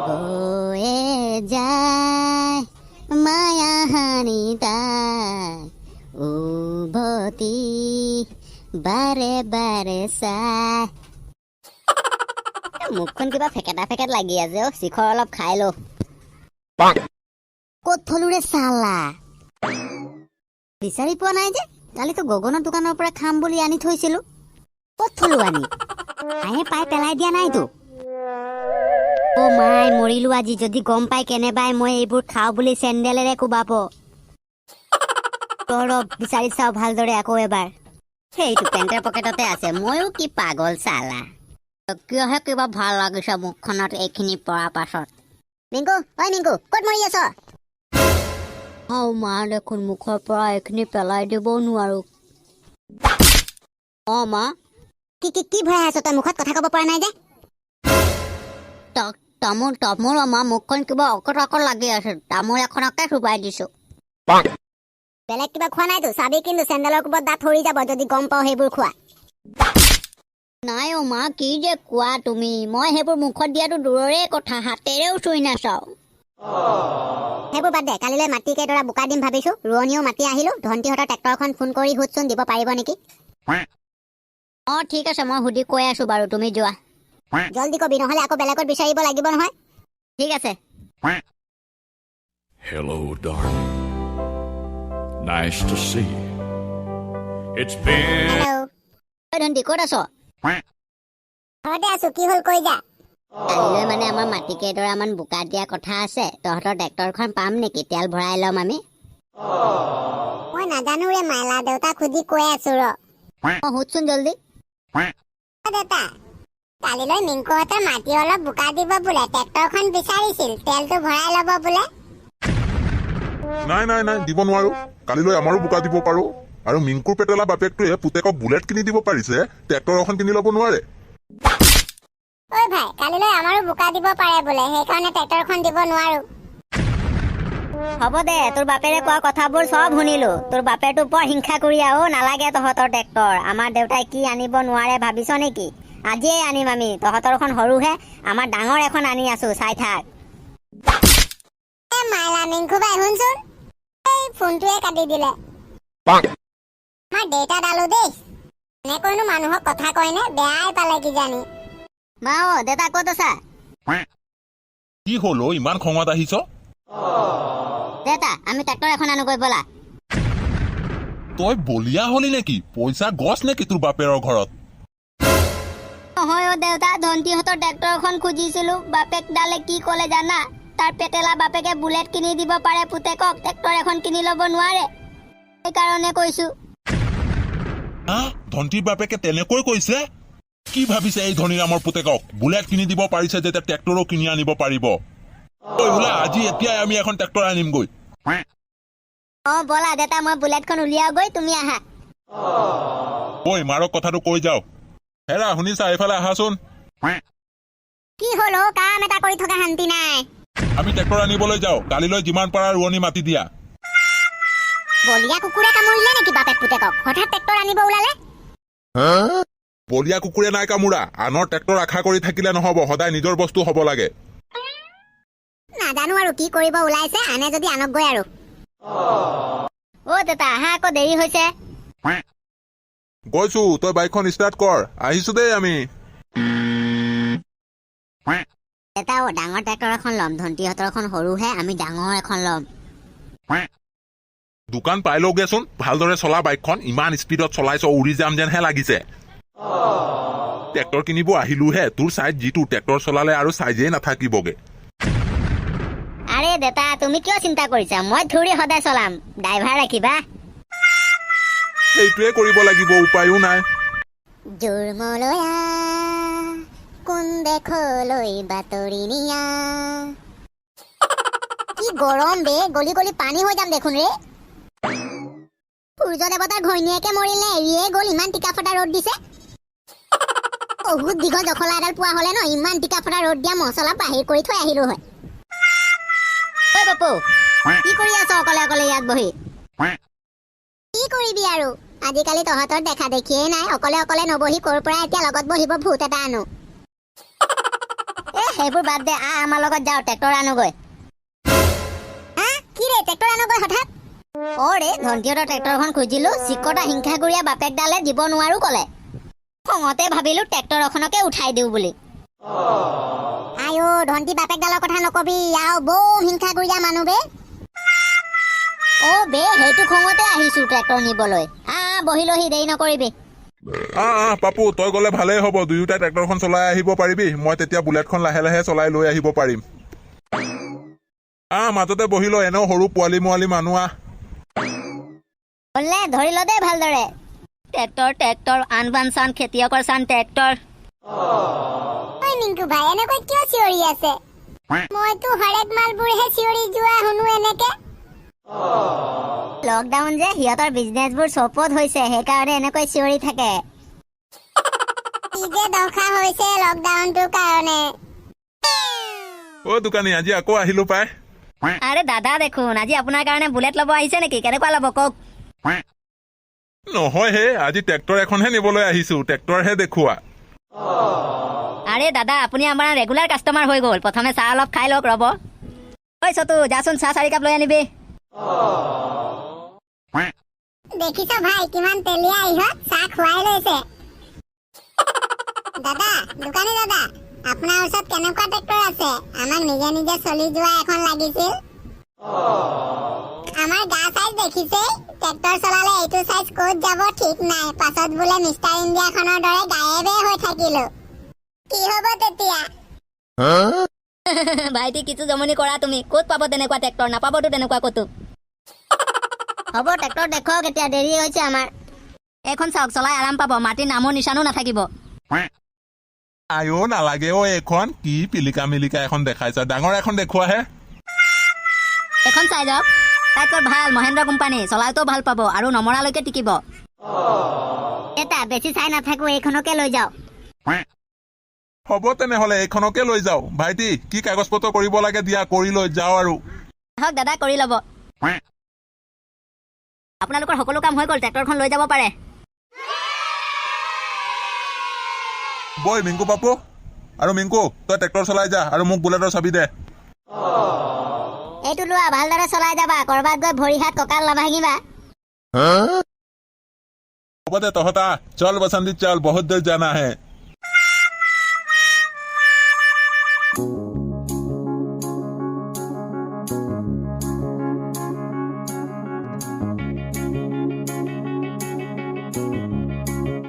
বয়ে যায় মায়াহানি তাই উভতি বাৰে বাৰে চাই। এ, মুখখন কিবা ফেকেটা ফেকেট লাগি আছে অ'। শিখৰ অলপ খাই লওঁ। ক'ত থলো ৰে চালা? বিচাৰি পোৱা নাই যে। কালিতো গগনৰ দোকানৰ পৰা খাম বুলি আনি থৈছিলো। ক'ত থলো আনি? মায়ে পাই পেলাই দিয়া নাইতো? অ' মাই, মৰিলো আজি। যদি গম পাই কেনেবাই মই এইবোৰ খাওঁ বুলি, চেণ্ডেলেৰে কোবাব। ৰ, বিচাৰি চাওঁ ভালদৰে আকৌ এবাৰ। সেইটো পেণ্টৰ পকেটতে আছে। ময়ো কি পাগল চালা। কিয়হে কিবা ভাল লাগিছে মুখখনত এইখিনি পৰাৰ পাছত। মিংকু, ঐ মিংকু, ক'ত মৰি আছ? অ মা, দেখোন মুখৰ পৰা এইখিনি পেলাই দিবও নোৱাৰো। অ মা। কি কি কি ভৰাই আছ তই মুখত? কথা ক'ব পৰা নাই যে? তামোল, তামোল। অ মা, মুখখন কিবা অকত অকত লাগি আছে, তামোল এখনকে চুবাই দিছো। বেলেগ কিবা খোৱা নাইতো? চাবি কিন্তু, চেণ্ডেলৰ কোবত দাঁত সৰি যাব যদি গম পাওঁ সেইবোৰ খোৱা। নাই অ মা, কি যে কোৱা তুমি। মই সেইবোৰ মুখত দিয়াটো দূৰৰে কথা, হাতেৰেও চুই নাচাওঁ। সেইবোৰ বাদ দে, কালিলৈ মাটি কেইডৰা বোকা দিম ভাবিছো। ৰোৱনীও মাতি আহিলো। ধনটিহঁতৰ ট্ৰেক্টৰখন ফোন কৰি সোধচোন, দিব পাৰিব নেকি? অ ঠিক আছে, মই সুধি কৈ আছো বাৰু। তুমি যোৱা। জলদি কবি, নহ'লে আকৌ বেলেগত বিচাৰিব লাগিব নহয়। ঠিক আছে। Hello, darling. Nice to see you. It's been hello. ঐ ধনটি, ক'ত আছ? ঘৰতে আছো, কি হ'ল কৈ যা। কালিলৈ মানে আমাৰ মাটি কেইডৰামান বোকা দিয়া কথা আছে। তহঁতৰ ট্ৰেক্টৰখন পাম নেকি? তেল ভৰাই ল'ম আমি। মই নাজানো ৰে মাইলা, দেউতাক সুধি কৈ আছো ৰ। অ সোধচোন জলদি। দেউতা, কালিলৈ মিংকুহঁতৰ মাটি অলপ বোকা দিব বোলে, ট্ৰেক্টৰখন বিচাৰিছিল, তেলটো ভৰাই ল'ব বোলে। নাই নাই নাই, দিব নোৱাৰো। কালিলৈ আমাৰো বোকা দিব পাৰো। আৰু মিংকুৰ পেটেলা বাপেকটোৱে পুতেকক বুলেট কিনি দিব পাৰিছে, ট্ৰেক্টৰ এখন কিনি ল'ব নোৱাৰে? ঐ ভাই, কালিলৈ আমাৰো বোকা দিব পাৰে বোলে, সেইকাৰণে ট্ৰেক্টৰখন দিব নোৱাৰো। হ'ব দে, তোৰ বাপেৰে কোৱা কথাবোৰ চব শুনিলো। তোৰ বাপেৰটো বৰ হিংসা কৰিয়া অ'। নালাগে তহঁতৰ ট্ৰেক্টৰ। আমাৰ দেউতাই কি আনিব নোৱাৰে ভাবিছ নেকি? আজিয়েই আনিম আমি। তহঁতৰখন সৰুহে, আমাৰ ডাঙৰ এখন আনি আছো, চাই থাক। মাইলা, মিংকু ভাই, শুনচোন, এই ফোনটোৱে কাটি দিলে। আমাৰ দেউতা ডালো দেই, এনেকৈনো মানুহক কথা কয়নে? বেয়াই পালে কিজানি। মা অ দেউতা, ক'ত আছা? কি হ'ল অ, ইমান খঙত আহিছ? দেউতা, আমি ট্ৰেক্টৰ এখন আনোগৈ ব'লা। তই বলিয়া হলি নেকি? পইচা গছ নেকি তোৰ বাপেৰৰ ঘৰত? নহয় অ দেউতা, ধনটিহঁতৰ ট্ৰেক্টৰখন খুজিছিলো। বাপেক ডালে কি ক'লে জানা? তাৰ পেটেলা বাপেকে বুলেট কিনি দিব পাৰে পুতেকক, ট্ৰেক্টৰ এখন কিনি ল'ব নোৱাৰে। সেইকাৰণে কৈছো। হা, ধনটিৰ বাপেকে তেনেকৈ কৈছে? কি ভাবিছে এই ধনীৰামৰ পুতেকক? বুলেট কিনি দিব পাৰিছে যেতিয়া ট্ৰেক্টৰো কিনি আনিব পাৰিব। ঐ ওলা, আজি এতিয়াই আমি এখন ট্ৰেক্টৰ আনিমগৈ। অ ব'লা দেউতা, মই বুলেটখন উলিয়াওগৈ, তুমি আহা। ঐ, মাৰক কথাটো কৈ যাওঁ। হেৰা, শুনিছা? এইফালে আহাচোন। কি হ'ল অ? কাম এটা কৰি থকা শান্তি নাই। আমি ট্ৰেক্টৰ আনিবলৈ যাওঁ। কালিলৈ যিমান পাৰা ৰোৱনী মাতি দিয়া। বলিয়া কুকুৰে কামুৰিলে নেকি বাপেক পুতেকক? হঠাৎ ট্ৰেক্টৰ আনিব ওলালে। বলিয়া কুকুৰে নাই কামোৰা। আনৰ ট্ৰেক্টৰ আশা কৰি থাকিলে নহব, সদায় নিজৰ বস্তু হ'ব লাগে। নাজানো আৰু কি কৰিব ওলাইছে। আনে যদি আনক গৈ আৰু। অ দেউতা, আহা আকৌ, দেৰি হৈছে। গৈছো, তই বাইকখন ষ্টাৰ্ট কৰ। আহিছো দেই আমি। দেউতা অ, ডাঙৰ ট্ৰেক্টৰ এখন ল'ম। ধনটিহঁতৰখন সৰুহে, আমি ডাঙৰ এখন ল'ম। দোকান পাই লওঁগেচোন। ভালদৰে চলা বাইকখন, ইমান স্পীডত চলাইছ, উৰি যাম যেনহে লাগিছে। ট্ৰেক্টৰ কিনিব আহিলোহে, তোৰ চাইজ যিটো, ট্ৰেক্টৰ চলালে আৰু চাইজেই নাথাকিবগে। আৰে দেউতা, তুমি কিয় চিন্তা কৰিছা? মই থোৰে সদায় চলাম, ড্ৰাইভাৰ ৰাখিবা। সেইটোৱে কৰিব লাগিব, উপায়ো নাই। জোৰমলয়া কোন দেশলৈ বাতৰি নিয়া। কি গৰম বে, গলি গলি পানী হৈ যাম দেখোন ৰে। সূৰ্য দেৱতাৰ ঘৈণীয়েকে মৰিল নে এৰিয়ে গ'ল, ইমান টিকা ফটা ৰ'দ দিছে। বহুত দীঘল জখলা এডাল পোৱা হ'লে ন, ইমান টিকা ফটা ৰ'দ দিয়া মছলা বাহিৰ কৰি থৈ আহিলো হয়। ঐ বাপু, কি কৰি আছ অকলে অকলে ইয়াত বহি? কি কৰিবি আৰু, আজিকালি তহঁতৰ দেখা দেখিয়েই নাই। অকলে অকলে নবহি ক'ৰ পৰা এতিয়া লগত বহিব ভূত এটা আনো? এ সেইবোৰ বাদ দে, আহ আমাৰ লগত যাওঁ, ট্ৰেক্টৰ আনোগৈ। হা, কি ৰে, ট্ৰেক্টৰ আনোগৈ হঠাৎ? অ ৰে, ধনটিহঁতৰ ট্ৰেক্টৰখন খুজিলো, চিকটা হিংসাগুৰীয়া বাপেকডালে দিব নোৱাৰো ক'লে। খঙতে ভাবিলো ট্ৰেক্টৰ এখনকে উঠাই দিওঁ বুলি। আইঅ, ধনটি বাপেকডালৰ কথা নকবি আৰু, বম হিংসাগুৰীয়া মানুহ বে। অ বে, সেইটো খঙতে আহিছো ট্ৰেক্টৰ নিবলৈ। আহ, বহি লহি, দেৰি নকৰিবি। আহ আহ পাপু, তই গ'লে ভালেই হ'ব, দুয়োটাই ট্ৰেক্টৰখন চলাই আহিব পাৰিবি। মই তেতিয়া বুলেটখন লাহে লাহে চলাই লৈ আহিব পাৰিম। আহ, মাজতে বহি ল, এনেও সৰু পোৱালি মোৱালি মানুহ, আহ। হ'লনে? ধৰি ল দেই ভালদৰে। ট্ৰেক্টৰ, ট্ৰেক্টৰ, আনবান চান, খেতিয়কৰ চান ট্ৰেক্টৰ। ঐ মিংকু ভাই, এনেকৈ কিয় চিঞৰি আছে? মইতো হৰেক মালবোৰহে চিঞৰি যোৱা শুনো এনেকে। লকডাউন যে, সিহঁতৰ বিজনেছবোৰ চৌপট হৈছে, সেইকাৰণে এনেকৈ চিঞৰি থাকে। কি যে দশা হৈছে লকডাউনটোৰ কাৰণে। অ দোকানী, আজি আকৌ আহিলো পাই। আৰে দাদা দেখোন, আজি আপোনাৰ কাৰণে বুলেট ল'ব আহিছে নেকি? কেনেকুৱা ল'ব কওক। নহয় হে, আজি ট্ৰেক্টৰ এখনহে নিবলৈ আহিছো, ট্ৰেক্টৰহে দেখুওৱা। আৰে দাদা, আপুনি আমাৰ ৰেগুলাৰ কাষ্টমাৰ হৈ গ'ল। প্ৰথমে চাহ অলপ খাই লওক, ৰ'ব। ঐ চতু, যাচোন চাহ 4 কাপ লৈ আনিবি। দেখিছ ভাই, কিমান তেলীয়া ইহঁত, চাহ খুৱাই লৈছে। দাদা, দোকানী দাদা, আপোনাৰ ওচৰত কেনেকুৱা ট্ৰেক্টৰ আছে? আমাক নিজে নিজে চলি যোৱা এখন লাগিছিল। আমাৰ গা চাইজ দেখিছেই, ট্ৰেক্টৰ চলালে এইটো চাইজ ক'ত যাব ঠিক নাই। পাছত বোলে মিষ্টাৰ ইণ্ডিয়াখনৰ দৰে গায়েবে হৈ থাকিলো, কি হ'ব তেতিয়া? ভাইটি, কিছু জমনি কৰা তুমি। ক'ত পাব তেনেকুৱা ট্ৰেক্টৰ? নাপাবতো তেনেকুৱা ক'তো। হ'ব, ট্ৰেক্টৰ দেখুৱাওক এতিয়া, দেৰি হৈছে আমাৰ। এইখন চাওক, চলাই আৰাম পাব, মাটিৰ নামো নিচানো নাথাকিব। আইঅ, নালাগে অ এইখন। কি পিলিকা মিলিকা এখন দেখাইছা, ডাঙৰ এখন দেখুৱাহে। এখন চাই যাওক, আটাইতকৈ ভাল মহেন্দ্ৰ কোম্পানী, চলাওঁতেও ভাল পাব আৰু নমৰালৈকে টিকিব। এটা বেছি চাই নাথাকো, এইখনকে লৈ যাওঁ। হ'ব তেনেহ'লে, এইখনকে লৈ যাওঁ। ভাইটি, কি কাগজ পত্ৰ কৰিব লাগে দিয়া, কৰি লৈ যাওঁ আৰু। আহক দাদা, কৰি ল'ব। আপোনালোকৰ সকলো কাম হৈ গ'ল, ট্ৰেক্টৰখন লৈ যাব পাৰে। বৈ মিংকু পাপু আৰু মিংকু, তই ট্ৰেক্টৰ চলাই যা আৰু মোক বুলেটৰ চাবি দে। এইটো লোৱা, ভালদৰে চলাই যাবা, কৰবাত গৈ ভৰি হাত কঁকাল নাভাঙিবা। হ'ব দে, তহঁত আহ। चल बसंती चल, बहुत दूर जाना है।